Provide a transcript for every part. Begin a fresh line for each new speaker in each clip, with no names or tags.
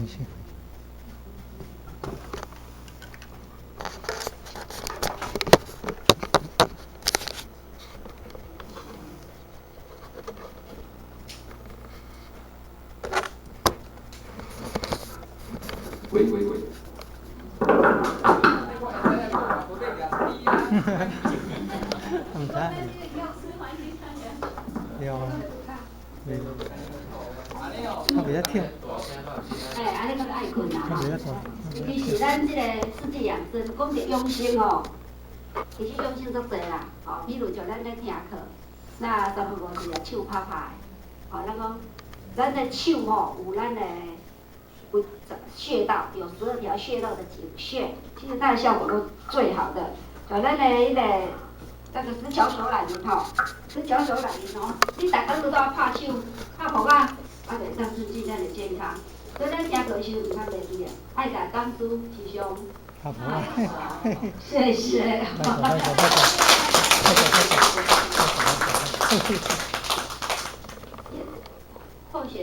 系。
喂喂喂。
毋知。對啊。較袂曉跳。
哎，按呢較愛睏啦
較袂曉跳。
其實咱這個四季養生，講著養生吼，其實養生足濟啦，吼，比如像咱咧聽課，那三不五時啊手拍拍的，吼，咱講咱的手吼有咱的有穴道，有12條穴道的井穴，其實它的效果都最好的。像咱的彼個那個十巧手懶人吼，十巧手懶人哦，你逐工都在拍手、拍噗仔，啊，就會當促進咱的健康。所以咱聽課時毋通袂記的，愛共講師時常。
拍噗仔。
謝謝。
歹勢歹勢歹勢歹勢。
化學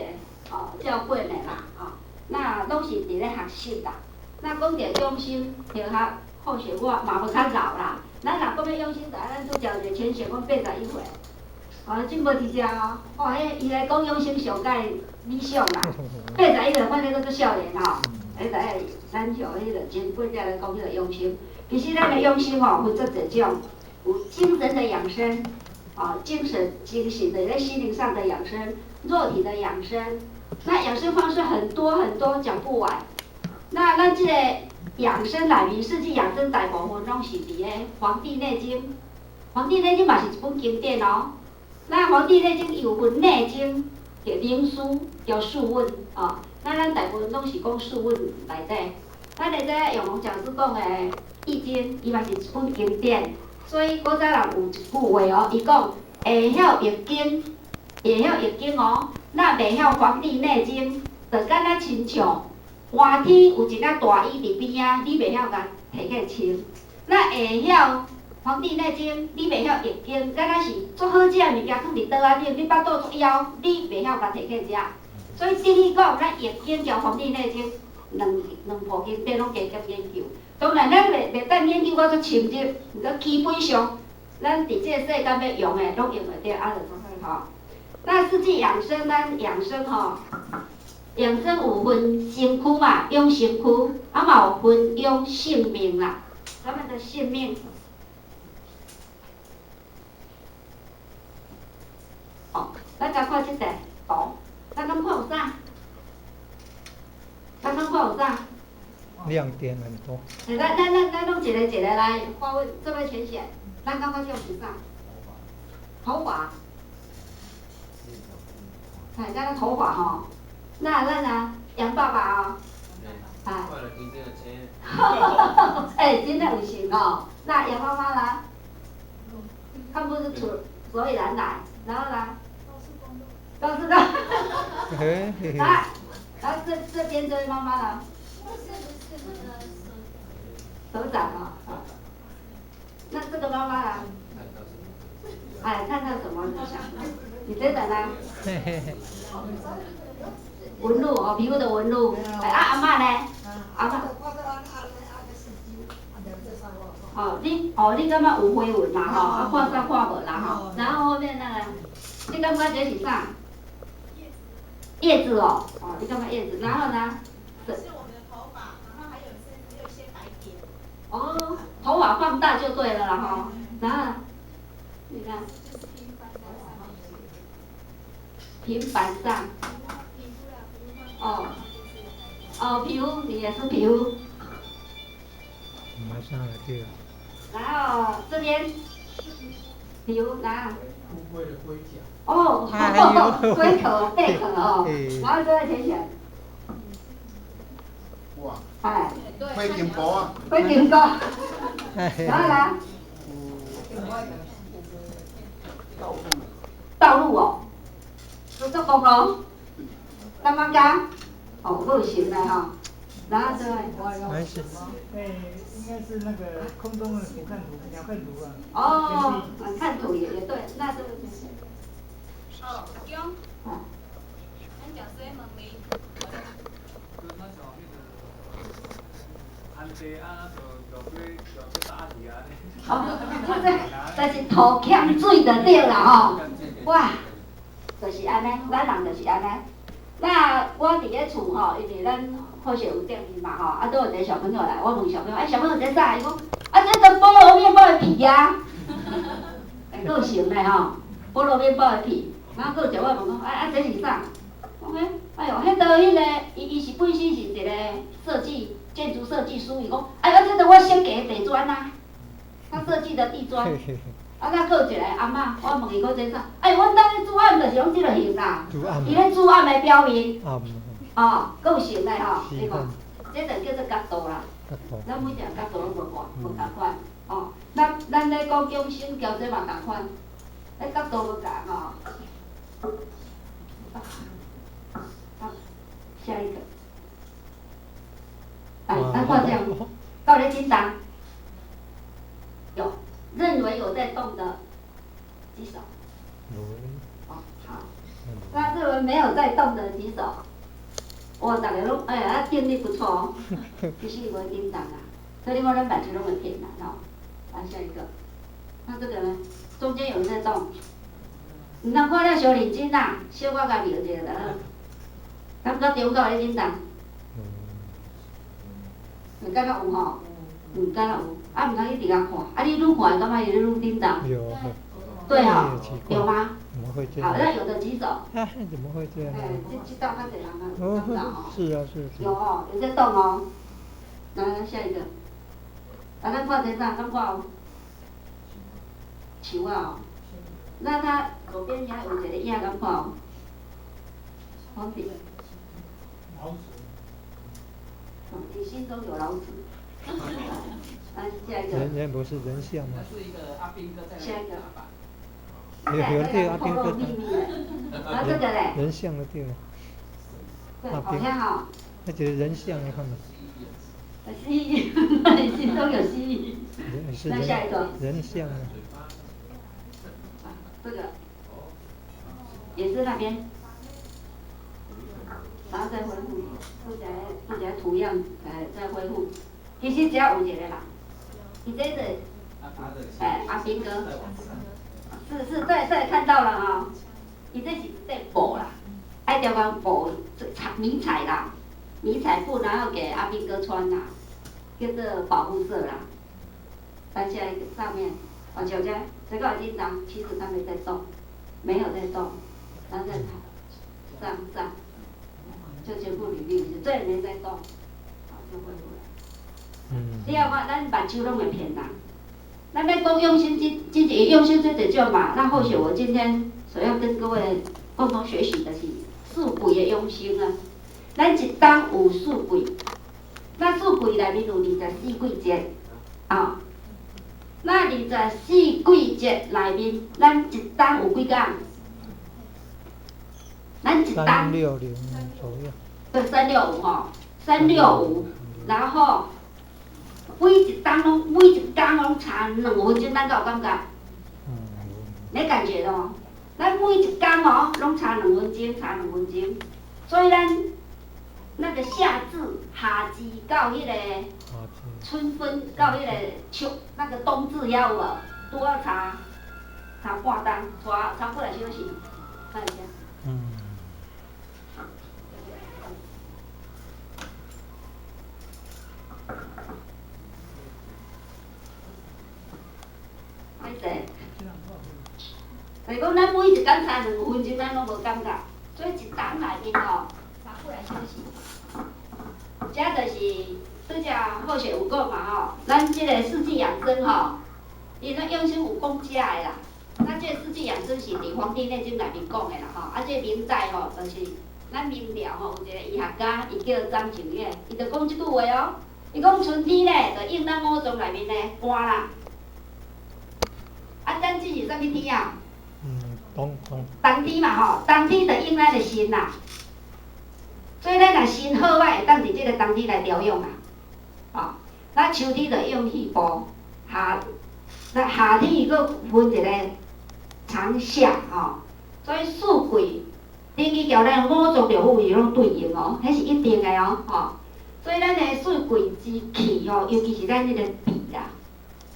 哦，照過的啦，哦，那攏是佇咧學習啦。那講著養生，學學化學我嘛無較老啦。咱若講欲養生，就愛咱拄才有一個淺顯，講81歲，哦，進步佇遮哦。哦，彼伊來講養生上蓋理想啦。81歲反正閣足少年吼，彼知影咱像彼個前輩才來講彼個養生。其實咱的養生吼分足濟種，有精神的養生，哦，精神的在心靈上的養生，肉體的養生。那養生方式很多很多，講不完。那咱這個養生內面，四季養生大部分攏是佇個《黃帝內經》，《黃帝內經》嘛是一本經典哦。那《黃帝內經》有分內經，叫靈樞，叫素問哦。那咱大部分攏是講素問內底。咱會知影永紅講師講的《易經》，伊嘛是一本經典。所以古早人有一句話哦，伊講會曉易經，會曉易經哦，若袂曉《黃帝內經》，就敢若親像熱天有一粒大衣佇邊仔，你袂曉共提起來穿。若會曉《黃帝內經》，你袂曉易經，敢若是足好食的物件囥佇桌仔頂，你腹肚足枵，你袂曉共提起來食。所以等於講，咱易經佮《黃帝內經》兩部經典攏加減研究。當然，咱袂當研究到足深入，毋過基本上，咱佇這個世間欲用的，攏用會著，啊，就足好吼。那四季養生，咱養生吼，養生有分身軀嘛，養身軀，啊嘛有分養性命啦，咱們的性命。哦，咱共看這個圖，咱敢看有啥？咱敢看有啥？
亮點很多。
欸，咱攏一個一個來發問，這位淺顯，咱感覺這是啥？頭髮。哎，咱個頭髮吼，那咱啊，楊爸爸哦，哎，欸，真的有型哦。那楊媽媽呢？看不出所以然來，然後呢？高速公路。來，然後這邊這位媽媽呢？手掌哦，那這個媽媽呢？哎，看到什麼？你覺得呢？紋路哦，皮膚的紋路。哎，啊阿嬤呢？阿嬤。哦，你感覺有花紋啦吼，啊看煞看無啦吼。然後後面那個，你感覺這是啥？葉子哦，哦，你感覺葉子，然後呢？
是我們的頭髮，然後還有一些白點。
哦，頭髮放大就對了啦吼。然後，你看。平板上。哦，哦，皮膚，你也是皮膚。
馬上來對。
然後這邊，皮膚，然後。
烏龜的龜甲。
哦，龜殼、貝殼哦，然後這個淺顯。
哇！
哎。
灰金菇啊。
灰金菇。然後呢？道路哦，高速公路，感覺講，哦，有型的吼，然後這位。
沒事。
欸，應該是那個空中的俯瞰圖、鳥瞰圖啊。
哦，看圖也對，那這個就是。
哦，阿公。咱食洗門面。
哦，這但是塗欠水就對啦吼，哇，就是按呢，咱人就是按呢。那我佇咧厝吼，因為咱好勢有電視嘛吼，啊，都有一個小朋友來，我問小朋友，哎，小朋友這啥？伊講，啊，這都菠蘿麵包的皮啊，會夠成的吼，菠蘿麵包的皮。然後閣有一個我問講，啊啊，這是啥？講嘿，哎喲，彼道彼個，伊伊是本身是一個設計建築設計師，伊講，哎喲，這都我設計的地磚啊，他設計的地磚。啊，那閣有一個阿嬤，我問伊講這啥？哎，阮兜咧煮暗就是攏這個型啦，伊咧煮暗的表面，哦，閣有成的吼，你看，這就叫做角度啦。咱每一個角度攏無仝，無仝款，哦。咱咱咧講養生調這嘛仝款，彼角度無仝吼。好，下一個。來，咱看這樣，到咧震動，有認為有在動的舉手。哦，好。那認為沒有在動的舉手。哇，逐个攏哎，啊，定力不錯哦，其實無震動啊，所以你看咱目睭攏會騙人吼。來下一個，那這個呢？中間有在動，毋通看了傷認真啦，小可共瞄一下就好。感覺中間有咧震動？有感覺有吼？嗯，感覺有。啊，毋通一直共看，啊，你愈看會感覺伊咧愈震動。
有。
對吼，有嗎？
怎麼會這樣？
好，那有的舉手。
啊，怎麼會這樣？
哎，這這道較濟人啊，有感覺吼。
是啊，是。
有哦，有在動哦。來，來下一個。啊，咱看這啥？咱看有。樹仔哦。那它左邊遐有一個影，敢看有？黃筆。
老鼠。
你心中有老鼠。來下一個。
人人不是人像嗎？
是一個阿兵哥在。
下一個。
有有對阿兵哥。
啊，這個嘞。
人像的對了。
對，好像吼。
那就是人像，你看嘛。
蜥蜴，那你心中有蜥蜴。那下一個。
人像啊。
這個也是那邊，然後再恢復，做一個做一個圖樣，來再恢復。其實只要有一個人，伊這個，哎，阿兵哥，是是，對對，看到了哈，伊這是這布啦，愛著講布彩迷彩啦，迷彩布，然後給阿兵哥穿啦，叫做保護色啦。翻下一個上面，哦，小姐，這個緊張，其實他沒在動，沒有在動，然後再上上，就全部裡面這也沒在動，好，就恢復了。
嗯。
你要看，咱目睭攏會騙人。咱欲講養生，這這一養生這一種嘛，那或許我今天所要跟各位共同學習的是四季的養生啊。咱一冬有四季，那四季內面有24季節，啊。那24季節內面，咱一冬有幾工？咱一冬。
360左右。
對，三六五吼，三六五，然後每一冬攏每一工攏差2分鐘，咱敢有感覺？沒感覺咯。咱每一工哦，攏差兩分鐘，差兩分鐘。所以咱那個夏至、夏至到彼個春分到彼個秋，那個冬至遐有無？拄好差差半冬，差差幾个小時。看一下。
嗯。
歹勢。就是講，咱每一工差兩分鐘，咱攏無感覺，所以一冬內面吼，差幾个小時。這就是拄才好勢有講嘛吼，咱這個四季養生吼，伊咱養生有講食的啦。咱這個四季養生是佇《黃帝內經》內面講的啦吼，啊，這個明代吼，就是咱明朝吼有一個醫學家，伊叫張景岳，伊就講這句話哦，伊講春天咧，就用咱五臟內面的肝啦。啊，咱這是啥物天啊？
冬冬。
冬天嘛吼，冬天就用咱的腎啦。所以咱若腎好歹會當佇這個冬天來調養啊。吼，咱秋天就用肺部，夏那夏天伊閣分一個長夏吼。所以四季等於交咱五臟六腑是攏對應哦，彼是一定的哦，吼。所以咱的四季之氣吼，尤其是咱彼個脾啦，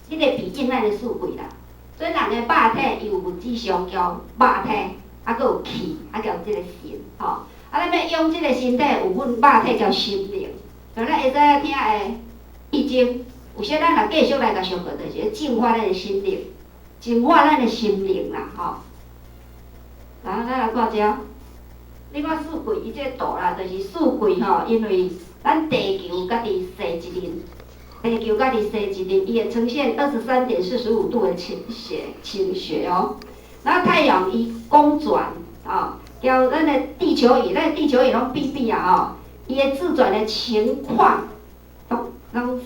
彼個脾應咱的四季啦。所以人的肉體有物質上叫肉體，啊，閣有氣，啊，叫這個神吼。啊，咱欲養這個身體，有分肉體佮心靈。所以咱會使聽的易經，有時咱若繼續來共上課，就是淨化咱的心靈，淨化咱的心靈啦，吼。然後咱來看這，你看四季伊這個圖啦，就是四季吼，因為咱地球佮佇踅一輪，地球佮佇踅一輪，伊會呈現23.45度的傾斜傾斜哦。然後太陽伊公轉啊，交咱的地球儀，咱的地球儀攏變變啊吼，伊的自轉的情況攏攏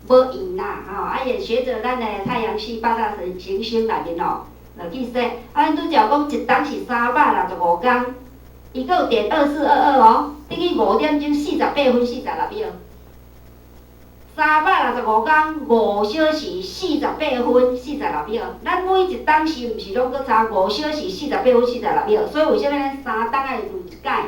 無變啦吼，啊，伊會隨著咱的太陽系八大行星內面吼，落去踅。啊，咱拄才講一冬是365工，伊閣有.2422哦，等於5點鐘48分46秒。365工5小時48分46秒，咱每一冬是毋是攏閣差5小時48分46秒？所以為啥物咱三冬愛輪一擺？